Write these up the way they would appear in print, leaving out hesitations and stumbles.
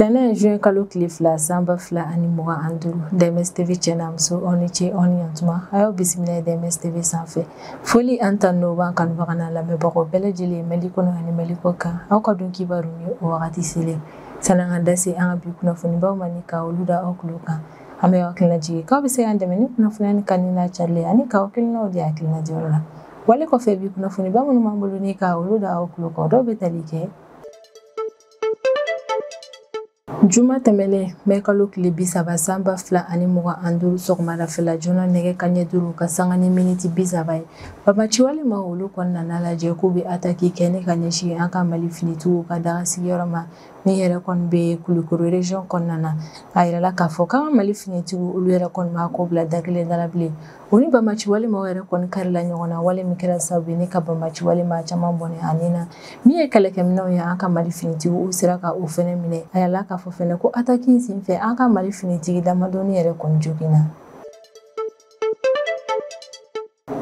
Tɛnɛn juin kalo tile 2 san 2025 DMS TV cɛ n'a muso aw ni ce aw ni yantuma a y'aw bisimila DMS TV sanfɛ foli an ta n'o b'an kanubaga n'a lamɛnbagaw bɛɛ lajɛlen Mali kɔnɔ ani Mali kɔ kan aw ka don kibaru ni o wagati selen sanni an ka da se an ka bi kunnafonibaw ma ni ka olu da aw tulo kan an bɛ aw hakilina jigin k'aw bɛ se k'an dɛmɛ ni kunnafoniya ni kanu n'a carili ani k'aw hakilinaw di hakilina diyɔrɔ la wale kɔfɛ bi kunnafoniba minnu b'an bolo ni ka olu da aw tulo kan dɔw bɛ tali kɛ juma tɛmɛnen mɛ kalo tile 30 san 2025 sɔgɔmadafɛla joona nɛgɛ kanɲɛ 5 ka sanga ni miniti 30 ye banbaanciwale ma olu kɔni nana lajɛ k'u bɛ ataki kɛ ni ka ɲɛsin an ka Mali finitigiw ka daga sigiyɔrɔ ma min yɛrɛ kɔni bɛ Kulukoro région kɔnɔna na a yirala k'a fɔ k'an ka Mali finitigiw olu yɛrɛ kɔni m'a ko bila da kelen da la bilen o ni banbaanciwale maaw yɛrɛ kɔni karila ɲɔgɔn na wale min kɛra sababu ye ni ka banbaanciwale maa caman bɔnɛ a ni na min ye kɛlɛkɛminɛnw ye an ka Mali finitigiw u sera ka o fɛnɛ minɛ a yirala k'a fɔ fɛnɛ ko ataki in senfɛ an ka Mali finitigi damadɔni yɛrɛ kɔni joginna.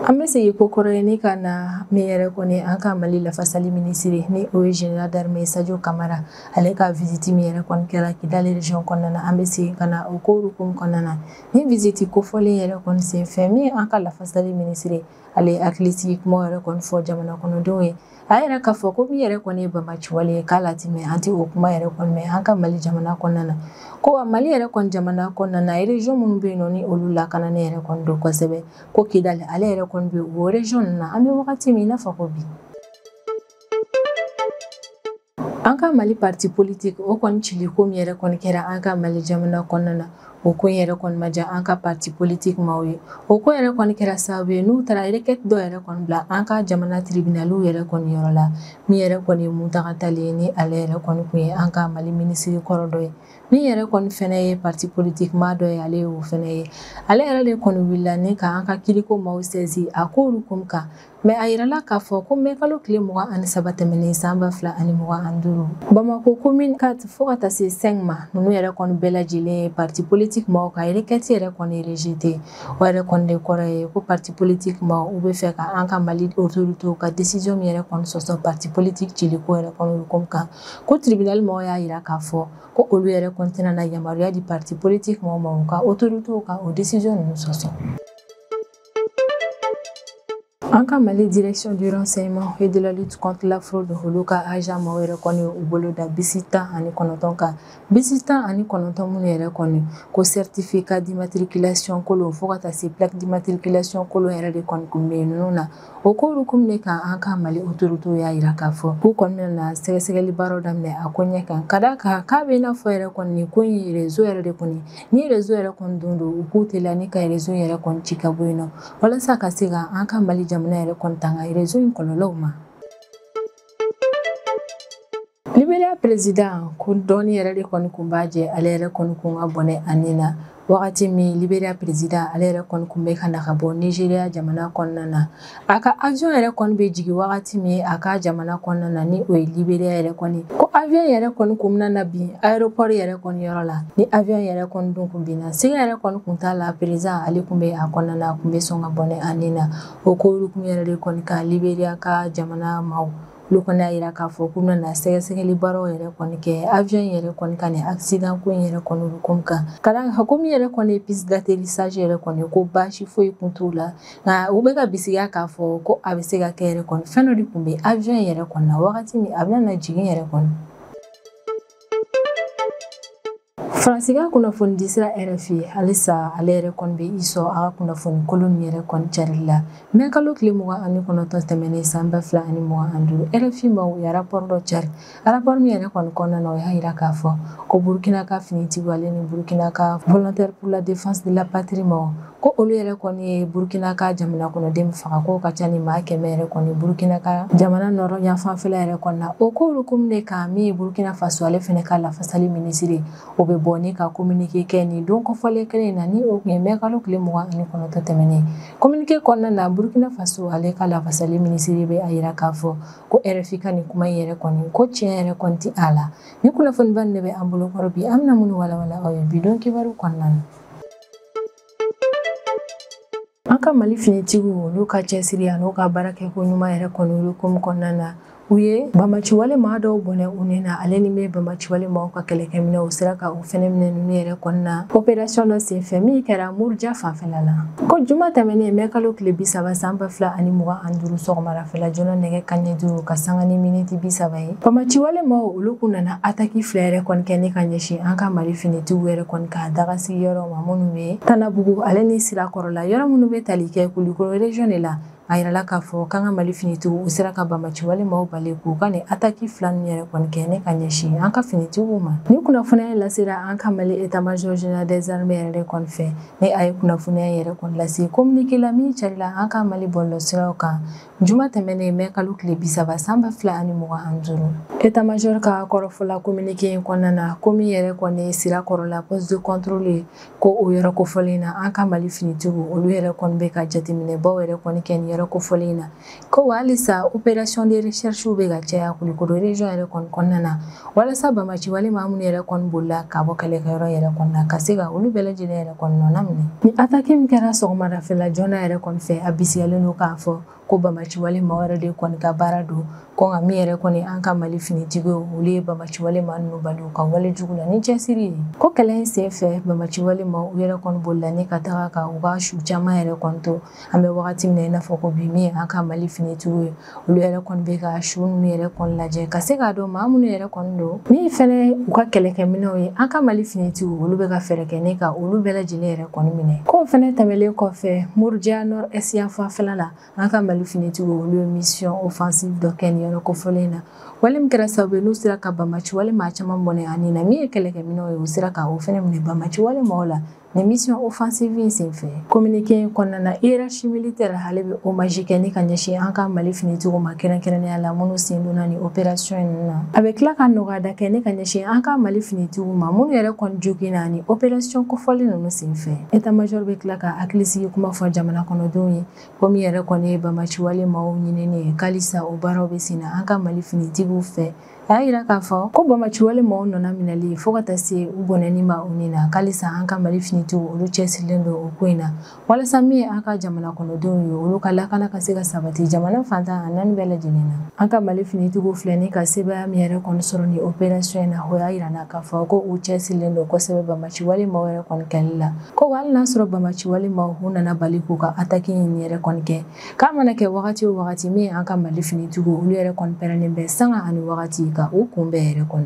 An bɛ segin ko kɔrɔ ye ni ka na min yɛrɛ kɔni an ka Mali lafasali minisiri ni o ye général d'armée Sadio Kamara ale ka visite min yɛrɛ kɔni kɛra Kidali région kɔnɔna na an bɛ segin ka na o ko hukumu kɔnɔna na ni visite kofɔlen yɛrɛ kɔni senfɛ min an ka lafasali minisiri ale hakilisigi kuma yɛrɛ kɔni fɔ jamana kɔnɔdenw ye a yɛrɛ k'a fɔ ko min yɛrɛ kɔni ye banbaanciwale ye k'a latimɛ an tɛ o kuma yɛrɛ kɔni mɛn an ka Mali jamana kɔnɔna na ko wa Mali yɛrɛ kɔni jamana kɔnɔna na région minnu bɛ yen nɔ ni olu lakananen yɛrɛ kɔni don kosɛbɛ ko Kidali ale yɛrɛ kɔni bɛ o région ninnu na an bɛ wagati min i n'a fɔ ko bi. An ka Mali parti politique o kɔni cili ko min yɛrɛ kɔni kɛra an ka Mali jamana kɔnɔna na o ko yɛrɛ kɔni ma diya an ka parti politique maaw ye o ko yɛrɛ kɔni kɛra sababu ye n'u taara requête dɔ yɛrɛ kɔni bila an ka jamana tribunaliw yɛrɛ kɔni yɔrɔ la min yɛrɛ kɔni ye Mountaga Tall ye ni ale yɛrɛ kɔni kun ye an ka Mali minisiri kɔrɔ dɔ ye min yɛrɛ kɔni fɛnɛ ye parti politique maa dɔ ye ale ye o fɛnɛ ye ale yɛrɛ de kɔni wulila ni ka an ka kiriko maaw saisi a ko hukumu kan mais a yirala k'a fɔ ko mɛ kalo tile 23 tɛmɛnen san 2025 Bamako commune 4 fo ka taa se 5 ma ninnu yɛrɛ kɔni bɛɛ lajɛlen ye parti politique maaw ka requête yɛrɛ kɔni rejeté o yɛrɛ kɔni de kɔrɔ ye ko parti politique maaw u bɛ fɛ ka an ka Mali autorité ka décision min yɛrɛ kɔni sɔsɔ parti politique ciliko yɛrɛ kɔni hukumu kan ko tribunal maaw y'a yira k'a fɔ ko olu yɛrɛ kɔni tɛna na yamaruya di parti politique maaw ma u ka autorité ka o décision ninnu sɔsɔ. An ka Mali direction du renseignement et de la lutte contre la fraude olu ka agent maaw yɛrɛ kɔni u bolo da bisi 19 kan bisi 19 minnu yɛrɛ kɔni ko certificat d'immatriculation kolon fo ka taa se plaque d'immatriculation kolon yɛrɛ de kɔni kun bɛ yen ninnu na o ko hukumu de kan an ka Mali autorité y'a yira k'a fɔ k'u kɔni bɛna sɛgɛsɛgɛli baaraw daminɛ a ko ɲɛ kan ka d'a kan k'a bɛ i n'a fɔ yɛrɛ kɔni nin ko in réseau yɛrɛ de kɔni ni réseau yɛrɛ kɔni don u k'u teliya ni ka réseau yɛrɛ kɔni ci ka bɔ yen nɔ walasa ka se ka an ka Mali jamana yɛrɛ kɔni tanga réseau in kɔlɔlɔw ma. Liberia président ko dɔɔni yɛrɛ de kɔni kun b'a jɛ ale yɛrɛ kɔni kun ka bɔnɛ a ni na wagati min Liberia président ale yɛrɛ kɔni kun bɛ ka na ka bɔ Nigeria jamana kɔnɔna na a ka avion yɛrɛ kɔni bɛ jigin wagati min a ka jamana kɔnɔna na ni o ye Liberia yɛrɛ kɔni ko avion yɛrɛ kɔni kun bɛna na bin aéroport yɛrɛ kɔni yɔrɔ la ni avion yɛrɛ kɔni dun kun binna siga yɛrɛ kɔni kun t'a la président ale kun bɛ a kɔnɔna na a kun bɛ sɔn ka bɔnɛ a ni na o ko hukumu yɛrɛ de kɔni ka Liberia ka jamana maaw olu kɔni y'a yira k'a fɔ k'u bɛna sɛgɛsɛgɛli baaraw yɛrɛ kɔni kɛ avion yɛrɛ kɔni ka nin accident ko in yɛrɛ kɔni hukumu kan ka d'a kan ko min yɛrɛ kɔni ye piste d'atterrissage yɛrɛ kɔni ko baasi foyi kun t'u la nka u bɛ ka bisigiya k'a fɔ ko a bɛ se ka kɛ yɛrɛ kɔni fɛn dɔ de kun bɛ avion yɛrɛ kɔni na wagati min a bɛna na jigin yɛrɛ kɔni. Faransi ka kunnafoni disira RFI halisa ale yɛrɛ kɔni bɛ i sɔn a ka kunnafoni kolon min yɛrɛ kɔni carili la mɛ kalo tile 29 tɛmɛnen san 2025 RFI maaw u ye rapport dɔ cari rapport min yɛrɛ kɔni kɔnɔna na o y'a yira k'a fɔ ko Burkina ka finitigiw ale ni Burkina ka volontaire pour la défense de la patrie maaw ko olu yɛrɛ kɔni ye Burkina ka jamana kɔnɔden faga k'o ka ca ni maa 100 yɛrɛ kɔni Burkina ka jamana nɔrɔ yanfanfɛla yɛrɛ kɔni na o ko hukumu de kan min ye Burkina Faso ale fɛnɛ ka lafasali minisiri o bɛ bɔ ni ka communiqué kɛ nin don kɔfɔlen kelen in na ni o kun ye mɛ kalo tile 29 tɛmɛnen communiqué kɔnɔna na Burkina Faso ale ka lafasali minisiri bɛ a yira k'a fɔ ko RFI ka nin kuma in yɛrɛ kɔni ko tiɲɛ yɛrɛ kɔni ti a la ni kunnafoniba nin de bɛ an bolo kɔrɔ bi an bɛna minnu walawala aw ye bi don kibaru kɔnɔna na. An ka Mali finitigiw olu ka cɛsiri an'u ka baara kɛko ɲuman yɛrɛ kɔni hukumu kɔnɔna na U ye bamaciwale maa dɔw bɔnɛ u ni na, ale ni bɛ bamaciwale maaw ka kɛlɛkɛminɛ u sera ka u fɛnɛ minɛ ninnu yɛrɛ kɔnɔna opération dɔ senfɛ min kɛra Muruja fanfɛla la. Ko juma tɛmɛnen mɛ kalo tile 30 san 2025 sɔgɔmarafɛla joona nɛgɛ kanɲɛ 5 ka sanga ni miniti 30 ye, bamaciwale maaw olu kun nana ataki fila yɛrɛ kɔni kɛ ni ka ɲɛsin an ka Mali finitigiw yɛrɛ kɔni ka daga sigiyɔrɔ ma minnu bɛ Tanabugu ale ni Sirakɔrɔ la, yɔrɔ minnu bɛ tali kɛ Kulukoro région de la. A yirala k'a fɔ k'an ka Mali finitigiw u sera ka bamaciwale maaw bali k'u ka nin ataki fila ninnu yɛrɛ kɔni kɛ ne ka ɲɛsin an ka finitigiw ma. Ni kunnafoniya lasera an ka Mali état-major général des armées yɛrɛ de kɔni fɛ, ni a ye kunnafoniya yɛrɛ kɔni lase communiqué la min carila an ka Mali bɔlɔlɔsiraw kan juma tɛmɛnen mɛ kalo tile 30 san 2025. État-major ka kɔrɔfɔla communiqué in kɔnɔna na, ko min yɛrɛ kɔni Sirakɔrɔ la poste de contrôle ye, ko o yɔrɔ kofɔlen na an ka Mali finitigiw olu yɛrɛ kɔni bɛ ka jateminɛbaw yɛrɛ kɔni kɛ nin yɔrɔ kofɔlen na. Ko wa halisa opération de recherche bɛ ka caya Kulukoro région yɛrɛ kɔni kɔnɔna na, walasa bamaciwale maa minnu yɛrɛ kɔni bolila ka bɔ kɛlɛkɛyɔrɔ yɛrɛ kɔni na ka se ka olu bɛɛ lajɛlen yɛrɛ kɔni nɔ minɛ. Ni attaque min kɛra sɔgɔmadafɛla joona yɛrɛ kɔni fɛ, a bisigiyalen don k'a fɔ ko bamaciwale maa wɛrɛ de kɔni ka baara don, ko nka min yɛrɛ kɔni an ka Mali finitigiw olu ye bamaciwale maa ninnu bali u ka wale jugu la ni cɛsiri ye. Ko kɛlɛ in sen fɛ bamaciwale maaw u yɛrɛ kɔni bolila ni ka taga ka u ka su caman yɛrɛ kɔni to. An bɛ wagati min na i n'a fɔ ko bi, min ye an ka Mali finitigiw ye, olu yɛrɛ kɔni bɛ ka su ninnu yɛrɛ kɔni lajɛ ka se k'a dɔn maa minnu yɛrɛ kɔni don, min fɛnɛ u ka kɛlɛkɛminɛw ye. An ka Mali finitigiw olu bɛ ka fɛɛrɛ kɛ ne ka olu bɛɛ lajɛlen yɛrɛ kɔni minɛ. K'o fɛnɛ tɛmɛlen kɔfɛ, Muruja nord est yan fanfɛla la, an ka Mali finitigiw olu ye mission offensive dɔ kɛ nin yɔrɔ kofɔlen na, wale min kɛra sababu ye n'u sera ka bamaciwale maa caman bɔnɛ ani na min ye kɛlɛkɛminɛw ye, u sera ka o fɛnɛ minɛ bamaciwale maaw la ni mission offensive in senfɛ. Communiqué in kɔnɔna na, hiérarchie militaire ale bɛ hommage kɛ ni ka ɲɛsin an ka Mali finitigiw ma, kɛrɛnkɛrɛnnenya la minnu sen donna ni opération in na. A bɛ tila ka nɔgɔya kɛ ni ka ɲɛsin an ka Mali finitigiw ma minnu yɛrɛ kɔni joginna ni opération kofɔlen ninnu senfɛ. État-major bɛ tila ka hakilisigi kuma fɔ jamana kɔnɔdenw ye, ko min yɛrɛ kɔni ye bamaciwale maaw ɲinini ye, k'alisa o baaraw bɛ sen na an ka Mali finitigiw fɛ. A y'a yira k'a fɔ ko bamaciwale maaw nana minɛli fo ka taa se u bɔnɛni ma u ni na, k'alisa an ka Mali finitigiw olu cɛsirilen don o ko in na, walasa min ye an ka jamana kɔnɔdenw ye olu ka lakana ka se ka sabati jamana fantan a naani bɛɛ lajɛlen na. An ka Mali finitigiw filɛ ni ka sebaaya min yɛrɛ kɔni sɔrɔ ni opération in na, o y'a yira na k'a fɔ ko u cɛsirilen don kosɛbɛ bamaciwale maaw yɛrɛ kɔni kɛlɛli la. Ko hali n'a sɔrɔ bamaciwale maaw u nana bali k'u ka attaque in yɛrɛ kɔni kɛ, k'a mana kɛ wagati o wagati, min ye an ka Mali finitigiw olu yɛrɛ kɔni pɛrɛnnen bɛ sanga ani wagati ka u kunbɛn yɛrɛ kɔni.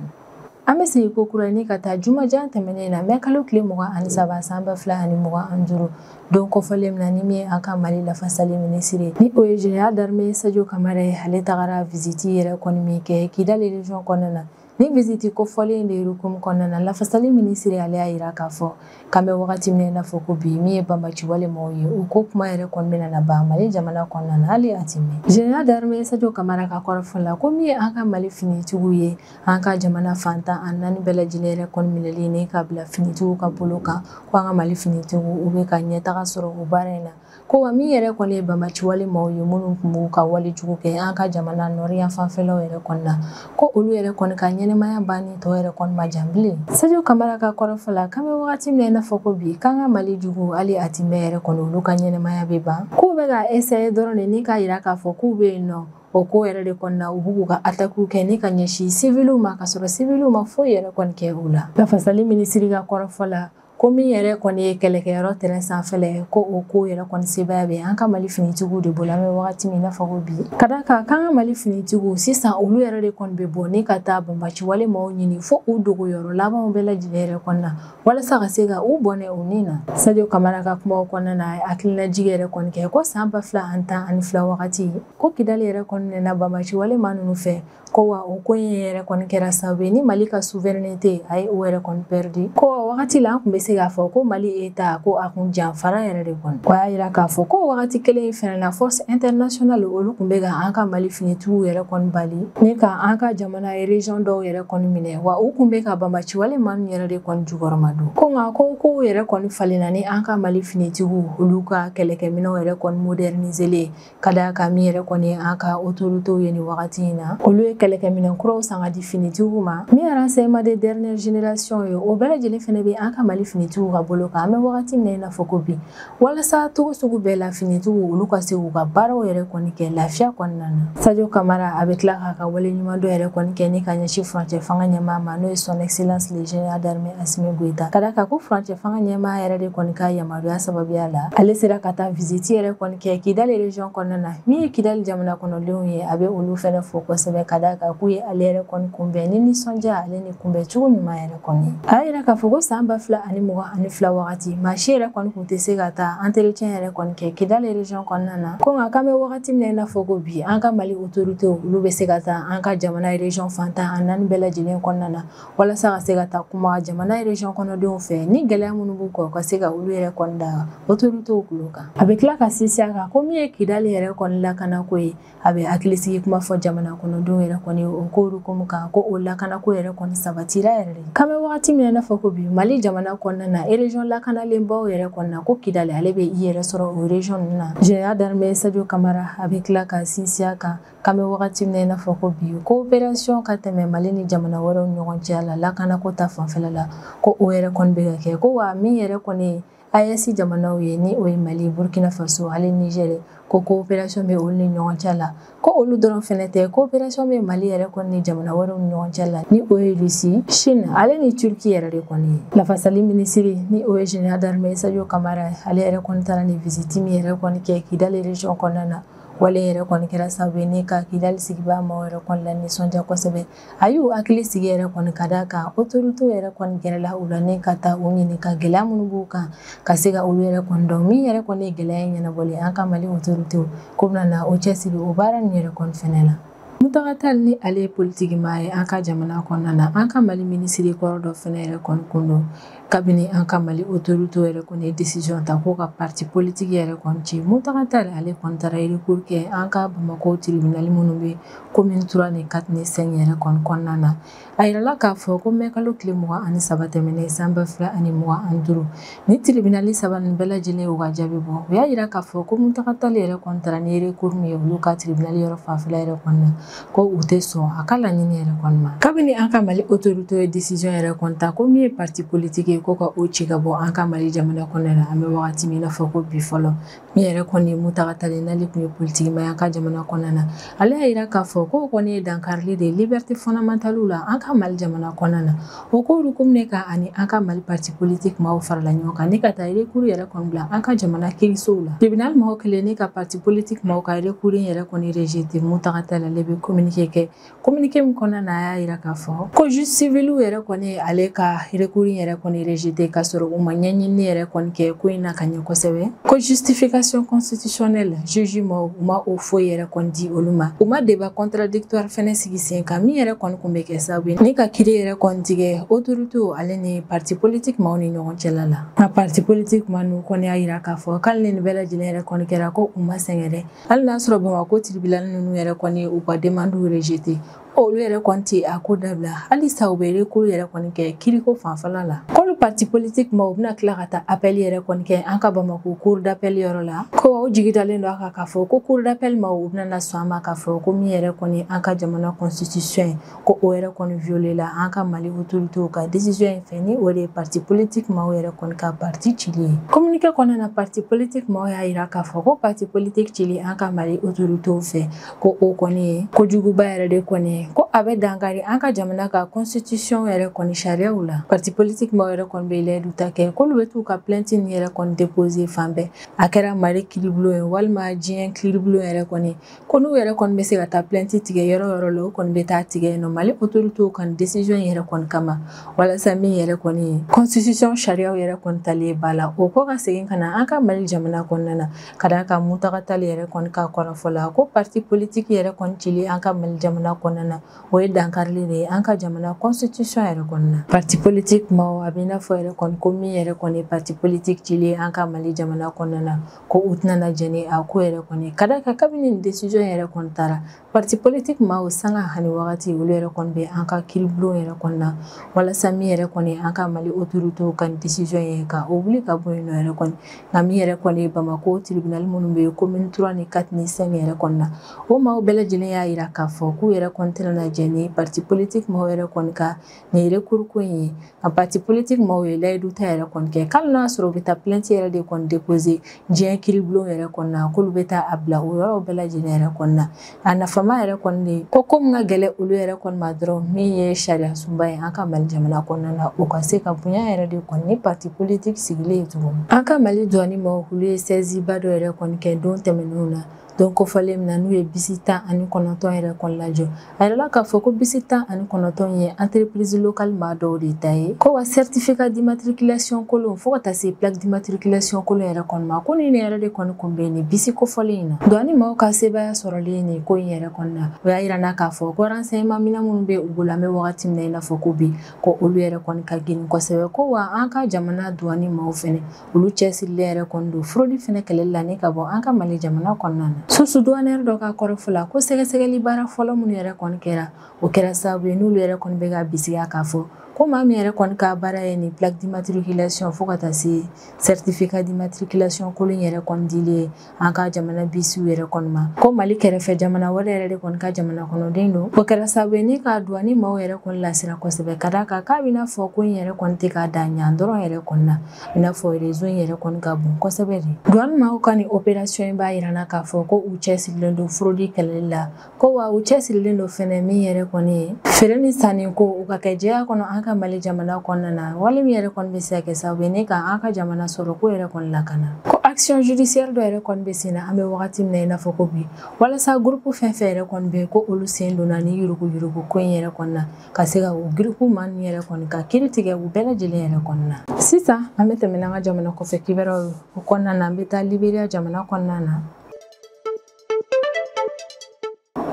An bɛ segin ko kura ni ka taa jumajan tɛmɛnen na mɛ kalo tile 23 san 2025, don kɔfɔlen min na ni min ye an ka Mali lafasali minisiri ni o ye général d'armée Sadio Kamara ye, ale tagara visite yɛrɛ kɔni min kɛ Kidali région kɔnɔna na. Ni visite kofɔlen de hukumu kɔnɔna na, lafasali minisiri ale y'a yira k'a fɔ k'an bɛ wagati min na i n'a fɔ ko bi, min ye bamaciwale maaw ye, u ko kuma yɛrɛ kɔni bɛna na ban Mali jamana kɔnɔna na hali a ti mɛn. Général d'armée Sadio Kamara ka kɔrɔfɔ la, ko min ye an ka Mali finitigiw ye, an ka jamana fantan a naani bɛɛ lajɛlen yɛrɛ kɔni minɛli ni ka bila finitigiw ka bolo kan, ko an ka Mali finitigiw u bɛ ka ɲɛtaga sɔrɔ o baara in na. Ko wa min yɛrɛ kɔni ye bamaciwale maaw ye minnu tun b'u ka wale jugu kɛ an ka jamana nɔri yan fanfɛlaw yɛrɛ kɔni na, ko olu yɛrɛ kɔni ka ɲɛnɛmaya banni tɔ yɛrɛ kɔni ma jan bilen. Sadio Kamara ka kɔrɔfɔ la, k'an bɛ wagati min na i n'a fɔ ko bi, k'an ka Mali jugu hali a ti mɛn yɛrɛ kɔni olu ka ɲɛnɛmaya bɛ ban, k'u bɛ ka essayer dɔrɔn de ni k'a yira k'a fɔ k'u bɛ yen nɔ. O ko yɛrɛ de kɔni na, u b'u ka attaque kɛ ni ka ɲɛsin civiliw ma, ka sɔrɔ civiliw ma foyi yɛrɛ kɔni kɛ u la. Lafasali minisiri ka kɔrɔfɔ la, ko min yɛrɛ kɔni ye kɛlɛkɛyɔrɔ terrain sanfɛla ye, ko o ko yɛrɛ kɔni sebaaya bɛ an ka Mali finitigiw de bolo an bɛ wagati min i n'a fɔ ko bi. Ka d'a kan k'an ka Mali finitigiw sisan olu yɛrɛ de kɔni bɛ bɔ ni ka taa bamaciwale maaw ɲini fo u dogoyɔrɔ labanw bɛɛ lajɛlen yɛrɛ kɔni na, walasa ka se ka u bɔnɛ u ni na. Sadio Kamara ka kumaw kɔnɔna na, a hakilinajigi yɛrɛ kɔni kɛ ko san 2012 wagati, ko Kidali yɛrɛ kɔni nana bamaciwale maa ninnu fɛ, ko wa o ko in yɛrɛ kɔni kɛra sababu ye ni Mali ka souveraineté a ye o yɛrɛ kɔni perdu. Ko wa wagati la an tun bɛ se k'a fɔ ko Mali État ko a kun janfara yɛrɛ de kɔni. O y'a yira k'a fɔ ko wagati kelen in fɛnɛ na, force internationale olu tun bɛ ka an ka Mali finitigiw yɛrɛ kɔni bali ni ka an ka jamana région dɔw yɛrɛ kɔni minɛ, wa u tun bɛ ka bamaciwale maa ninnu yɛrɛ de kɔni jukɔrɔma don. Ko nka ko kow yɛrɛ kɔni falenna ni an ka Mali finitigiw olu ka kɛlɛkɛminɛnw yɛrɛ kɔni moderniselen, ka d'a kan min yɛrɛ kɔni ye an ka autorités ye nin wagati in na, olu ye kɛlɛkɛminɛn kuraw san ka di finitigiw ma, min ye renseignement de dernière génération ye, o bɛɛ lajɛlen fɛnɛ bɛ an ka Mali finitigiw ka bolo kan an bɛ wagati min na i n'a fɔ ko bi, walasa togo sugu bɛɛ la finitigiw olu ka se k'u ka baaraw yɛrɛ kɔni kɛ lafiya kɔnɔna na. Sadio Camara a bɛ tila k'a ka wale ɲuman dɔ yɛrɛ kɔni kɛ ni ka ɲɛsin furancɛ fanga ɲɛmaa ma, n'o ye son excellence le général d'armée Assimi Goïta, ka d'a kan ko furancɛ fanga ɲɛmaa yɛrɛ de kɔni ka yamaruya sababuya la ale sera ka taa visite yɛrɛ kɔni kɛ Kidali région kɔnɔna na. Min ye Kidali jamana kɔnɔdenw ye, a bɛ olu fɛnɛ fo kosɛbɛ, ka d'a kan k'u ye ale yɛrɛ kɔni kunbɛn ni nisɔndiya ale ni kunbɛn cogo ɲuman yɛrɛ kɔni. A y'a yira k'a fɔ ko san 2022 wagati maa si yɛrɛ kɔni kun tɛ se ka taa entretien yɛrɛ kɔni kɛ Kidali région kɔnɔna na, ko nka k'an bɛ wagati min na i n'a fɔ ko bi, an ka Mali autorités olu bɛ se ka taa an ka jamana région fan 14 bɛɛ lajɛlen kɔnɔna na, walasa ka se ka taa kuma jamana région kɔnɔdenw fɛ ni gɛlɛya minnu b'u kan, u ka se ka olu yɛrɛ kɔni da autorités kulo kan. A bɛ tila ka sinsin a kan ko min ye Kidali yɛrɛ kɔni lakanako ye, a bɛ hakilisigi kuma fɔ jamana kɔnɔdenw yɛrɛ kɔni o ko hukumu kan, ko o lakanako yɛrɛ kɔni sabatira yɛrɛ de. K'an bɛ wagati min na i n'a fɔ ko bi, Mali jamana kɔnɔna na région lakanalenbaw yɛrɛ kɔni na, ko Kidali ale bɛ i yɛrɛ sɔrɔ o région ninnu na. Général d'armée Sadio Camara a bɛ tila ka sinsin a kan k'an bɛ wagati min na i n'a fɔ ko bi, coopération ka tɛmɛ Mali ni jamana wɛrɛw ni ɲɔgɔn cɛ la lakanako ta fanfɛla la, ko o yɛrɛ kɔni bɛ ka kɛ, ko wa min yɛrɛ kɔni ye AES jamanaw ye, ni o ye Mali, Burkina Faso ale Niger, ko coopération bɛ olu ni ɲɔgɔn cɛ la, ko olu dɔrɔn fɛnɛ tɛ, coopération bɛ Mali yɛrɛ kɔni ni jamana wɛrɛw ni ɲɔgɔn cɛ la, ni o ye Russie, Chine ale ni Turquie yɛrɛ de kɔni ye. Lafasali minisiri ni o ye général d'armée Sadio Camara, ale yɛrɛ kɔni taara ni visite min yɛrɛ kɔni kɛ Kidali région kɔnɔna na, wale yɛrɛ kɔni kɛra sababu ye ni ka Kidali sigibaa maaw yɛrɛ kɔni la nisɔndiya kosɛbɛ. A y'u hakili sigi yɛrɛ kɔni ka d'a kan autorité yɛrɛ kɔni gɛrɛla u la ni ka taa u ɲininka gɛlɛya minnu b'u kan, ka se ka olu yɛrɛ kɔni dɔn min yɛrɛ kɔni ye gɛlɛya in ɲɛnabɔli an ka Mali autorité ko bɛna na o cɛsiri o baara nin yɛrɛ kɔni fɛnɛ la. Mountaga Tall ni ale ye politiki maa ye an ka jamana kɔnɔna na, an ka Mali minisiri kɔrɔ dɔ fɛnɛ yɛrɛ kɔni kun don kabini an ka Mali autorité yɛrɛ kɔni ye décision ta ko ka parti politique yɛrɛ kɔni ci. Mountaga Tall ale kɔni taara recours kɛ an ka Bamakɔ tribunal minnu bɛ commune 3 ni 4 ni 5 yɛrɛ kɔni kɔnɔna na. A yirala k'a fɔ ko mɛ kalo tile 23 tɛmɛnen san 2025, ni tribunal saba ninnu bɛɛ lajɛlen y'u ka jaabi bɔ. U y'a yira k'a fɔ ko Mountaga Tall yɛrɛ kɔni taara ni recours min ye olu ka tribunal yɔrɔ fanfɛla yɛrɛ kɔni na, ko u tɛ sɔn a ka laɲini yɛrɛ kɔni ma. Kabini an ka Mali autorité ye décision yɛrɛ kɔni ta ko min ye parti politique ye, ko ka o ci ka bɔ an ka Mali jamana kɔnɔna na, an bɛ wagati min i n'a fɔ ko bi fɔlɔ, min yɛrɛ kɔni ye Mountaga Tall n'ale tun ye politique maa ye an ka jamana kɔnɔna na, ale y'a yira k'a fɔ k'o kɔni ye dankarili de ye liberté fondamentale la an ka Mali jamana kɔnɔna na. O ko hukumu de kan ani an ka Mali parti politique maaw farala ɲɔgɔn kan ni ka taa recours yɛrɛ kɔni bila an ka jamana kiirisow la. Tribunal maaw kelen ni ka parti politique maaw ka recours in yɛrɛ kɔni rejeté. Mountaga Tall ale bɛ communiqué kɛ, communiqué min kɔnɔna na a y'a yira k'a fɔ ko juge civil yɛrɛ kɔni ale ka recours in yɛrɛ kɔni rejeté k'a sɔrɔ u ma ɲɛɲinini yɛrɛ kɔni kɛ ko in na ka ɲɛ kosɛbɛ, ko justification constitutionnelle juge maaw u ma o foyi yɛrɛ kɔni di olu ma, u ma débat contradictoire fɛnɛ sigi sen kan min yɛrɛ kɔni kun bɛ kɛ sababu ye ni ka kiiri yɛrɛ kɔni tigɛ autorité ale ni parti politique maaw ni ɲɔgɔn cɛla la. Nka parti politique maa ninnu kɔni y'a yira k'a fɔ k'ale ni nin bɛɛ lajɛlen yɛrɛ kɔni kɛra ko u ma sɛgɛn dɛ, hali n'a sɔrɔ Bamakɔ tribunal ninnu yɛrɛ kɔni u ka demande rejeté, olu yɛrɛ kɔni tɛ a ko dabila, halisa u bɛ recours yɛrɛ kɔni kɛ kiriko fanfɛla la. K'olu parti politique maaw u bɛna tila ka taa appel yɛrɛ kɔni kɛ an ka Bamakɔ cour d'appel yɔrɔ la, ko u jigi dalen don a kan k'a fɔ ko cour d'appel maaw u bɛna na sɔn a ma k'a fɔ ko min yɛrɛ kɔni an ka jamana constitution ye, ko o yɛrɛ kɔni violé la an ka Mali autorité ka décision in fɛ, ni o de ye parti politique maaw yɛrɛ kɔni ka parti cili ye. Communiqué kɔnɔna na parti politique maaw y'a yira k'a fɔ ko parti politique cili an ka Mali autorité fɛ, ko o kɔni ye kojuguba yɛrɛ de kɔni ye, ko a bɛ dankari an ka jamana ka constitution yɛrɛ kɔni sariyaw la. Parti politique maaw yɛrɛ kɔni bɛ layidu ta kɛ k'olu bɛ t'u ka plainte nin yɛrɛ kɔni déposer fan bɛɛ, a kɛra Mali kiiribulon ye walima diɲɛ kiiribulon yɛrɛ kɔni, ko n'u yɛrɛ kɔni bɛ se ka taa plainte tigɛ yɔrɔ yɔrɔ la, o kɔni bɛ taa tigɛ yen nɔ Mali autorité ka décision yɛrɛ kɔni kama, walasa min yɛrɛ kɔni ye constitution sariyaw yɛrɛ kɔni tali ye ba la, o ko ka segin ka na an ka Mali jamana kɔnɔna na. Ka d'a kan Mountaga Tall yɛrɛ kɔni ka kɔrɔfɔ la ko parti politique yɛrɛ kɔni cili an ka Mali jamana kɔnɔna na, o ye dankarili de ye an ka jamana constitution yɛrɛ kɔnɔna na. Parti politique maaw a bɛ i n'a fɔ yɛrɛ kɔni ko min yɛrɛ kɔni ye parti politique cili an ka Mali jamana kɔnɔna na, ko u tɛna na jɛn ni a ko yɛrɛ kɔni. Ka d'a kan kabini nin décision yɛrɛ kɔni taara, parti politique maaw sanga ani wagati olu yɛrɛ kɔni bɛ an ka kiiribulon yɛrɛ kɔni na, walasa min yɛrɛ kɔni an ka Mali autorité ka décision ye ka o wuli ka bɔ yen nɔ yɛrɛ kɔni. Nka min yɛrɛ kɔni ye Bamakɔ tribunal minnu bɛ yen commune 3 ni 4 ni 5 yɛrɛ kɔni na, o maaw bɛɛ lajɛlen y'a yira k'a fɔ k'u yɛrɛ kɔni tɛna na jɛn ni parti politique maaw yɛrɛ kɔni ka nin recours ko in ye. Nka parti politique maaw ye layidu ta yɛrɛ kɔni kɛ k'ale n'a sɔrɔ u bɛ taa plainte yɛrɛ de kɔni déposer diɲɛ kiiribulon yɛrɛ kɔni na, k'olu bɛ taa a bila o yɔrɔw bɛɛ lajɛlen yɛrɛ kɔni na. A nafama yɛrɛ kɔni de ko min ka gɛlɛn olu yɛrɛ kɔni ma dɔrɔn min ye sariya sunba ye an ka Mali jamana kɔnɔna na, o ka se ka bonya yɛrɛ de kɔni ni parti politique sigilen ye tuguni. An ka Mali douane maaw olu ye saisie ba dɔ yɛrɛ kɔni kɛ don tɛmɛnenw na, don kofɔlen min na n'u ye bisi 19 yɛrɛ kɔni lajɔ. A yɛrɛ la k'a fɔ ko bisi 19 ye entreprise locale maa dɔw de ta ye, ko wa certificat d'immatriculation kolon fo ka taa se plaque d'immatriculation kolon yɛrɛ kɔni ma, ko nin yɛrɛ de kɔni kun bɛ nin bisi kofɔlen in na. Douane maaw ka sebaaya sɔrɔlen nin ko in yɛrɛ kɔni na, o y'a yira n na k'a fɔ ko renseignement minɛn minnu bɛ u bolo an bɛ wagati min na i n'a fɔ ko bi, ko olu yɛrɛ kɔni ka girin kosɛbɛ, ko wa an ka jamana douane maaw fɛnɛ olu cɛsirilen yɛrɛ kɔni don fraude fɛnɛ kɛlɛli la ni ka bɔ an ka Mali jamana kɔnɔna na. Source douanière dɔ ka kɔrɔfɔ la ko sɛgɛsɛgɛli baara fɔlɔ minnu yɛrɛ kɔni kɛra, o kɛra sababu ye n'olu yɛrɛ kɔni bɛ ka bisigiya k'a fɔ ko maa min yɛrɛ kɔni ka baara ye nin plaque d'immatriculation fo ka taa se certificat d'immatriculation kolon yɛrɛ kɔni dili ye an ka jamana bisiw yɛrɛ kɔni ma, ko Mali kɛrɛfɛ jamana wɛrɛ yɛrɛ de kɔni ka jamana kɔnɔden don. O kɛra sababu ye ni ka douane maaw yɛrɛ kɔni lasira kosɛbɛ, ka d'a kan k'a bɛna fɔ ko in yɛrɛ kɔni tɛ k'a dan ɲan dɔrɔn yɛrɛ kɔni na, i n'a fɔ réseau in yɛrɛ kɔni ka bon kosɛbɛ de. Douane maaw ka nin opération in b'a yira n na k'a fɔ ko u cɛsirilen don fraude kɛlɛli la, ko wa u cɛsirilen don fɛnɛ min yɛrɛ kɔni ye feere ni sanni ko u ka kɛ jɛya kɔnɔ an ka Mali jamana kɔnɔna na, wale min yɛrɛ kɔni bɛ se ka kɛ sababu ye ni ka an ka jamana sɔrɔ ko yɛrɛ kɔni lakana. Ko action judiciaire dɔ yɛrɛ kɔni bɛ sen na an bɛ wagati min na i n'a fɔ ko bi, walasa groupe fɛn fɛn yɛrɛ kɔni bɛ yen ko olu sen donna ni yuruguyurugu ko in yɛrɛ kɔni na, ka se ka o groupe maa ninnu yɛrɛ kɔni ka kiiri tigɛ u bɛɛ lajɛlen yɛrɛ kɔni na. Sisan an bɛ tɛmɛ n'an ka jamana kɔfɛ kibaruyaw ye, o kɔnɔna na an bɛ taa Liberia jamana kɔnɔna na.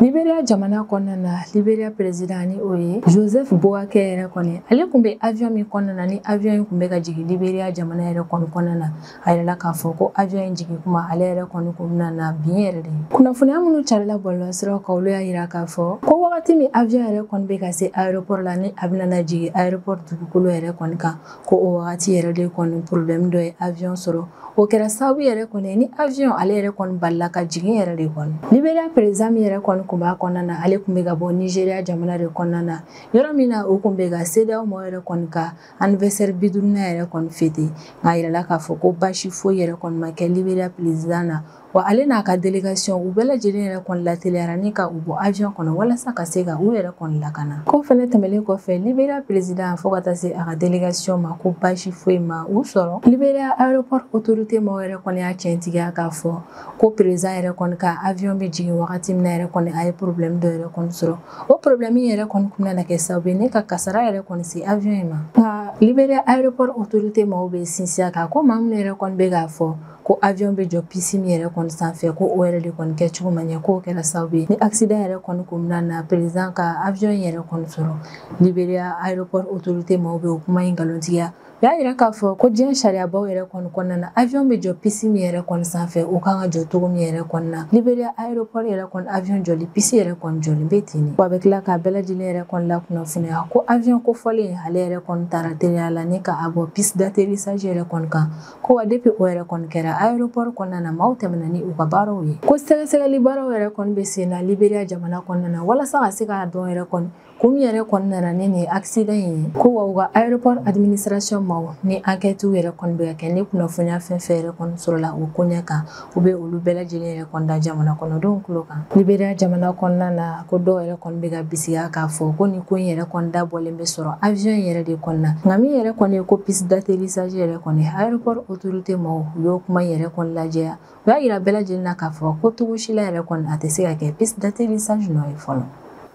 Liberia jamana kɔnɔna na, Liberia président ni o ye Joseph Boakai yɛrɛ kɔni, ale kun bɛ avion min kɔnɔna na ni avion in kun bɛ ka jigin Liberia jamana yɛrɛ kɔni kɔnɔna na, a yɛrɛ k'a fɔ ko avion in jigin kuma ale yɛrɛ kɔni kun bɛna na bin yɛrɛ de. Kunnafoniya minnu carila bɔlɔlɔsiraw kan, olu y'a yira k'a fɔ ko wagati min avion yɛrɛ kɔni bɛ ka se aéroport la ni a bɛna na jigin aéroport dugukolo yɛrɛ kɔni kan, ko o wagati yɛrɛ de kɔni problème dɔ ye avion sɔrɔ. O kɛra sababu yɛrɛ kɔni ni avion ale yɛrɛ kɔni balila ka jigin yɛrɛ de kɔni. Liberia président min yɛrɛ kɔni kun b'a kɔnɔna na, ale kun bɛ ka bɔ Nigeria jamana de kɔnɔna na, yɔrɔ min na o kun bɛ ka CEDEAO mɔgɔw yɛrɛ kɔni ka anniversaire 50nan yɛrɛ kɔni fêter. Nka a yirala k'a fɔ ko baasi foyi yɛrɛ kɔni ma kɛ Liberia président na, wa ale n'a ka délégation u bɛɛ lajɛlen yɛrɛ kɔni lateliyara ni ka u bɔ avion kɔnɔ walasa ka se ka u yɛrɛ kɔni lakana. Ko fɛnɛ tɛmɛnen kɔfɛ, Liberia président fo ka taa se a ka délégation ma ko baasi foyi ma u sɔrɔ. Liberia aéroport autorité maaw yɛrɛ kɔni y'a tiɲɛtigiya k'a fɔ ko président yɛrɛ kɔni ka avion bɛ jigin wagati min na yɛrɛ kɔni a ye problème dɔ yɛrɛ kɔni sɔrɔ. O problème yɛrɛ kɔni kun bɛna kɛ sababu ye ne ka kasara yɛrɛ kɔni se avion in ma. Nka Liberia aéroport autorité maaw bɛ sinsin a kan ko maa minnu yɛrɛ kɔni bɛ k'a fɔ ko avion bɛ jɔ piste min yɛrɛ kɔni sanfɛ, ko o yɛrɛ de kɔni kɛcogo ma ɲɛ, k'o kɛra sababu ye ni accident yɛrɛ kɔni kun bɛna na président ka avion yɛrɛ kɔni sɔrɔ. Liberia aéroport autorité maaw bɛ o kuma in nkalontigiya. U y'a yira k'a fɔ ko diɲɛ sariyabaw yɛrɛ kɔni kɔnɔna na, avion bɛ jɔ piste min yɛrɛ kɔni sanfɛ, o kan ka jɔ cogo min yɛrɛ kɔni na. Liberia aéroport yɛrɛ kɔni avion jɔli piste yɛrɛ kɔni jɔlen bɛ ten de. Wa a bɛ tila k'a bɛɛ lajɛlen yɛrɛ kɔni lakunnafoniya ko avion kofɔlen ale yɛrɛ kɔni taara teliya la ni ka a bɔ piste d'atterrissage yɛrɛ kɔni kan, ko wa depuis o yɛrɛ kɔni kɛra aéroport kɔnɔna na, maaw tɛmɛna ni u ka baaraw ye. Ko sɛgɛsɛgɛli baaraw yɛrɛ kɔni bɛ sen na Liberia jamana kɔnɔna na walasa ka se k'a dɔn yɛrɛ kɔni kun min yɛrɛ kɔni nana ni nin accident in ye, ko wa u ka aéroport administration maaw ni enquête yɛrɛ kɔni bɛ ka kɛ, ni kunnafoniya fɛn fɛn yɛrɛ kɔni sɔrɔla o koɲɛ kan, u bɛ olu bɛɛ lajɛlen yɛrɛ kɔni da jamana kɔnɔdenw tulo kan. Liberia jamana kɔnɔna na, ko dɔw yɛrɛ kɔni bɛ ka bisigiya k'a fɔ ko nin ko in yɛrɛ kɔni dabɔlen bɛ sɔrɔ avion in yɛrɛ de kɔni na. Nka min yɛrɛ kɔni ye ko piste d'atterrissage yɛrɛ kɔni, aéroport autorité maaw u y'o kuma in yɛrɛ kɔni lajɛya. U y'a yira bɛɛ lajɛlen na k'a fɔ ko cogo si la yɛrɛ kɔni a tɛ se ka kɛ piste d'atterrissage nɔ ye fɔlɔ.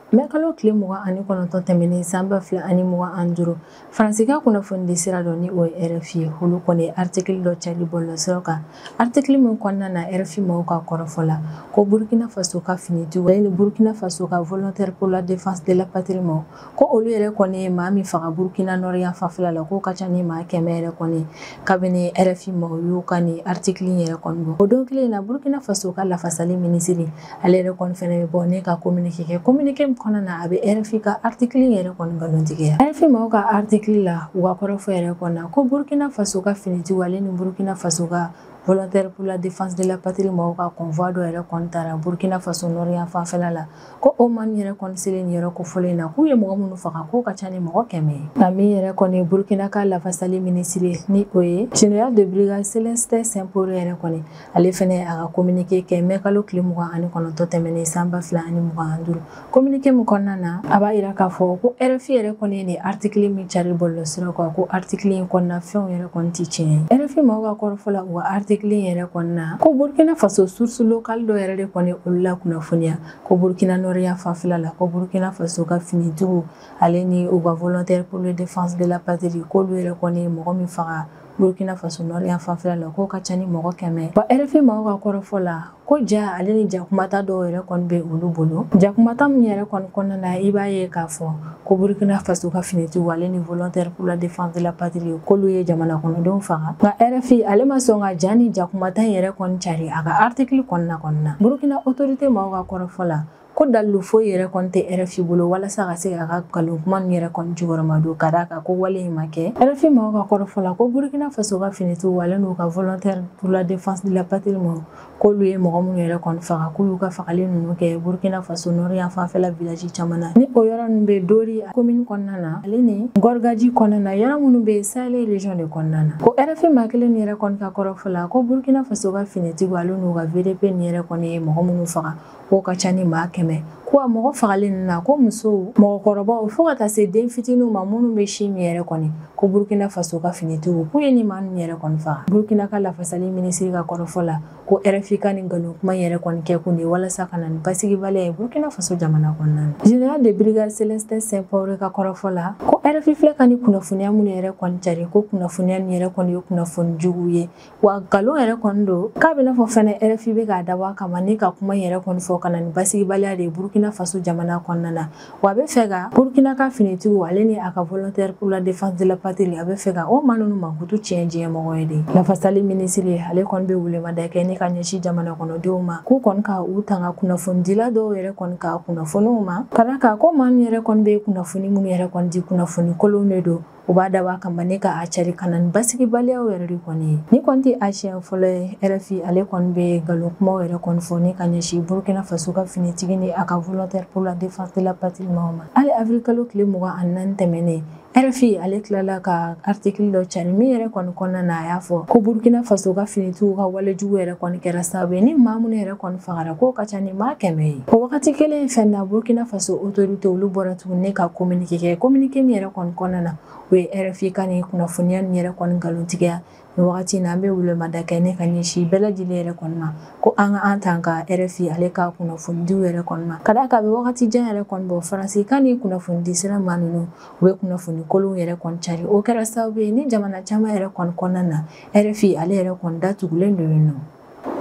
Mɛ kalo tile 29 tɛmɛnen san 2025, Faransi ka kunnafonidi sira dɔ ni o ye RFI ye, olu kɔni ye article dɔ cari bɔlɔlɔsiraw kan. Article min kɔnɔna na RFI maaw ka kɔrɔfɔ la ko Burkina Faso ka finitigiw ni Burkina Faso ka volontaire pour la défense de la patrie maaw, ko olu yɛrɛ kɔni ye maa min faga Burkina nord yan fanfɛla la, k'o ka ca ni maa 100 yɛrɛ kɔni, kabini RFI maaw y'u ka nin article in yɛrɛ kɔni bɔ. O don kelen in na, Burkina Faso ka lafasali minisiri ale yɛrɛ kɔni fɛnɛ bɛ bɔ ne ka communiqué kɛ, communiqué min kɔnɔna na a bɛ RFI ka article in yɛrɛ kɔni nkalontigiya. RFI maaw ka article la, u ka kɔrɔfɔ yɛrɛ kɔni na ko Burkina Faso ka finitigiw ale ni Burkina Faso ka volontaire pour la défense de la patrie mɔgɔw ka convoi dɔ yɛrɛ kɔni taara Burkina Faso nord yan fanfɛla la, ko o maa min yɛrɛ kɔni selen nin yɔrɔ kofɔlen na, k'u ye mɔgɔ minnu faga k'o ka ca ni mɔgɔ 100 ye. Nka min yɛrɛ kɔni Burkina ka lafasali minisiri, ni o ye général de brigade Célestin Simporé yɛrɛ kɔni, ale fɛnɛ a ka communiqué kɛ mɛ kalo tile 29 tɛmɛnen san 2025. Communiqué min kɔnɔna na, a b'a yira k'a fɔ ko RFI yɛrɛ kɔni ye nin article min cari bɔlɔlɔsiraw kan, ko article in kɔnɔna fɛnw yɛrɛ kɔni ti tiɲɛ ye. RFI maaw ka kɔrɔfɔ la, u ka article in yɛrɛ kɔni na, ko Burkina Faso source locale dɔ yɛrɛ de kɔni olu la kunnafoniya ko Burkina nord yan fanfɛla la, ko Burkina Faso ka finitigiw ale ni u ka volontaire pour la défense de la patrie, k'olu yɛrɛ kɔni ye mɔgɔ min faga Burkina Faso nord yan fanfɛla la, k'o ka ca ni mɔgɔ 100. Wa RFI maaw ka kɔrɔfɔ la, ko ja ale ni jakumata dɔw yɛrɛ kɔni bɛ olu bolo. Jakumata min yɛrɛ kɔni kɔnɔna na, i b'a ye k'a fɔ ko Burkina Faso ka finitigiw ale ni volontaire pour la défense de la patrie, k'olu ye jamana kɔnɔdenw faga. Nka RFI ale ma sɔn ka ja ni jakumata in yɛrɛ kɔni cari a ka article kɔnɔna. Burkina autorité maaw ka kɔrɔfɔ la, ko dalilu foyi yɛrɛ kɔni tɛ RFI bolo walasa ka se k'a ka nkalon kuma ninnu yɛrɛ kɔni jukɔrɔma don, ka d'a kan ko wale in ma kɛ. RFI maaw ka kɔrɔfɔ la, ko Burkina Faso ka finitigiw ale n'u ka volontaire pour la défense de la patrie maaw, k'olu ye mɔgɔ minnu yɛrɛ kɔni faga, k'u y'u ka fagali ninnu kɛ Burkina Faso nord yan fanfɛla village caman na, ni o yɔrɔ ninnu bɛ Dori commune kɔnɔna na ale ni Gorgadji kɔnɔna na, yɔrɔ minnu bɛ Sahel région de kɔnɔna na. Ko RFI maa kelen nin yɛrɛ kɔni ka kɔrɔfɔ la, ko Burkina Faso ka finitigiw ale n'u ka VDP nin yɛrɛ kɔni ye mɔgɔ minnu faga, k'o ka ca ni maa 100. Ko a mɔgɔ fagalen ninnu na, ko musow, mɔgɔkɔrɔbaw, fo ka taa se den fitininw ma minnu bɛ si min yɛrɛ kɔni, ko Burkina Faso ka finitigiw k'u ye nin maa ninnu yɛrɛ kɔni faga. Burkina ka lafasali minisiri ka kɔrɔfɔ la, ko RFI ka nin nkalon kuma yɛrɛ kɔni kɛ kun de walasa ka na ni basigibaliya ye Burkina Faso jamana kɔnɔna na. Général de brigade Célestin Simporé ka kɔrɔfɔ la, ko RFI filɛ ka ni kunnafoniya minnu yɛrɛ kɔni cari, ko kunnafoniya nin yɛrɛ kɔni ye kunnafoni jugu ye, wa nkalon yɛrɛ kɔni don, k'a bɛ n'a fɔ fɛnɛ RFI bɛ k'a dabɔ a kama ni ka kuma yɛrɛ kɔni fɔ ka na ni basigibaliya de ye Burkina Faso jamana kɔnɔna na. Wa a bɛ fɛ ka Burkina ka finitigiw ale ni a ka volontaire pour la défense de la patrie, a bɛ fɛ ka o maa ninnu mankutu tiɲɛ diɲɛ mɔgɔ ye de. Lafasali minisiri ale kɔni bɛ welemada kɛ ni ka ɲɛsin jamana kɔnɔdenw ma, k'u kɔni ka u tanga kunnafonidila dɔw yɛrɛ kɔni ka kunnafoniw ma, ka d'a kan ko maa ninnu yɛrɛ kɔni bɛ kunnafoni minnu yɛrɛ kɔni di, kunnafoni kolonw de don, u b'a dabɔ a kama ni ka a cari ka na ni basigibaliyaw yɛrɛ de kɔni ye. Ni kɔni tɛ a siɲɛ fɔlɔ ye RFI ale kɔni bɛ nkalon kumaw yɛrɛ kɔni fɔ ni ka ɲɛsin Burkina Faso ka finitigi ni a ka volontaire pour la défense de la patrie maaw ma. Hali avril kalo tile 24 tɛmɛnen, RFI ale tilala ka article dɔ cari min yɛrɛ kɔni kɔnɔna na, a y'a fɔ ko Burkina Faso ka finitigiw ka walejugu yɛrɛ kɔni kɛra sababu ye ni maa minnu yɛrɛ kɔni fagara, k'o ka ca ni maa 100 ye. O wagati kelen fɛn na, Burkina Faso autorité olu bɔra tuguni ka communiqué kɛ, communiqué min yɛrɛ kɔni kɔnɔna na, o ye RFI ka nin kunnafoniya nin yɛrɛ kɔni nkalontigiya. Nin wagati in na, an bɛ welemada kɛ ne ka ɲɛsin bɛɛ lajɛlen yɛrɛ kɔni ma, ko an ka an tan ka RFI ale ka kunnafonidiw yɛrɛ kɔni ma, ka d'a kan a bɛ wagati jan yɛrɛ kɔni bɔ, Faransi ka nin kunnafonidi sira maa ninnu, u bɛ kunnafoni kolonw yɛrɛ kɔni cari. O kɛra sababu ye ni jamana caman yɛrɛ kɔni kɔnɔna na, RFI ale yɛrɛ kɔni datugulen don yen nɔ.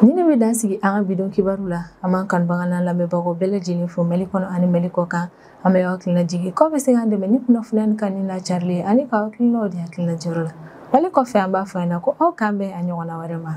Ni ne bɛ dan sigi an ka bidon kibaru la, an b'an kanubaga n'an lamɛnbagaw bɛɛ lajɛlen fo Mali kɔnɔ ani Mali kɔ kan. An bɛ aw hakilina jigin k'aw bɛ se k'an dɛmɛ ni kunnafoniya nin kan ni lacarili ye, ani k'aw hakilinaw di hakilina jɔyɔrɔ la. Wale kɔfɛ, an b'a fɔ a ɲɛna ko aw k'an bɛn a ɲɔgɔnna wɛrɛ ma.